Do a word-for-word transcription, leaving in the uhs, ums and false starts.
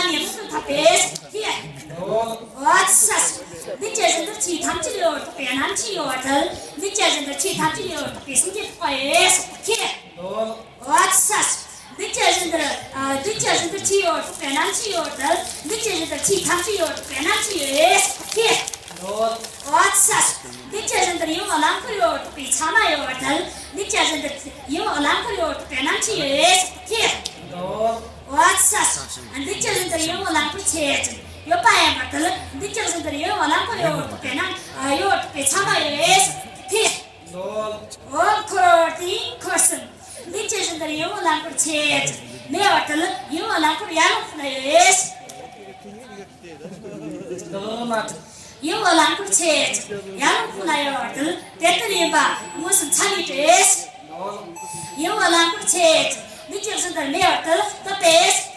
ནས་མངོན་དུ་འཐབ་པས་ཁྱེད། འོད་སྲས། འདི་ཅི་བཞིན་དུ་ཆོས་ཐམས་ཅད་ཡོད་རྟོགས་པའི་རྣམ་ཤེས་ཡོད་པར་ཐལ། འདི་ཅི་བཞིན་དུ་ཆོས་ཐམས་ཅད་ཡོད་རྟོགས་པའི་སེམས་བསྐྱེད་རྟོགས་པ་ཡོད་ཁྱེད། འོད་སྲས། འདི་ཅི་བཞིན་དུ། ཨ། འདི་ཅི་བཞིན་དུ་ཆོས་ཡོད་རྟོགས་པའི་རྣམ་ཤེས་ཡོད་དེ། འདི་ཅི་བཞིན་དུ་ཆོས་ཐམས་ཅད་ཡོད་རྟོགས་པའི་རྣམ་ཤེས་ཡོད་ཁྱེད། འོད་སྲས། འདི་ཅི་བཞིན་དུ་ཡིད་འོང་རླངས་འཁོར་ཡོད་རྟོགས་པའི་ཚད་མ་ཡོད་དེ། འདི་ཅི་བཞིན་དུ་ཡིད་འོང་རླངས་འཁོར་ཡོད་རྟོགས་པའི་རྣམ་ཤེས་ཡོད་ཁྱེད། འོད་སྲས། འདི་ཅི་བཞིན་དུ་ཡིད་འོང་རླངས་འཁོར་ཆེད་ཅིང་ཡོད་པ་ཡིན་པར་ཐལ། འདི་ཅི་བཞིན་དུ་ཡིད་འོང་རླངས་འཁོར་ཡོད་རྟོགས་པའི་རྣམ། ཨ། ཡོད་རྟོགས་པའི་ཚད་མ་ཡོད་ཁྱེད། འོད་འཁོར་དེའི་འཁོར་གསུམ། འདི་ཅི་བཞིན་དུ་ཡིད་འོང་རླངས་འཁོར་ཆེད་ཅིང་མེད་པར་ཐལ། ཡིད་འོང་རླངས་འཁོར་ཡར་ལོངས་ཁོ་ན་ཡོད། ཡིད་འོང་རླངས་འཁོར་ཆེད་ཅིང་ཡར་ལོངས་ཁོ་ན་ཡོད་པར་ཐལ། དེ་ལྟར་ཡིན་པ་མངོན་སུམ་ཚད་མས་གྲུབ། ཡིད་འོང་རླངས་འཁོར་ཆེད་ཅིང་འདི་ཅི་བཞིན་དུ་མེད་པར་ཐལ། དེ་ལྟར།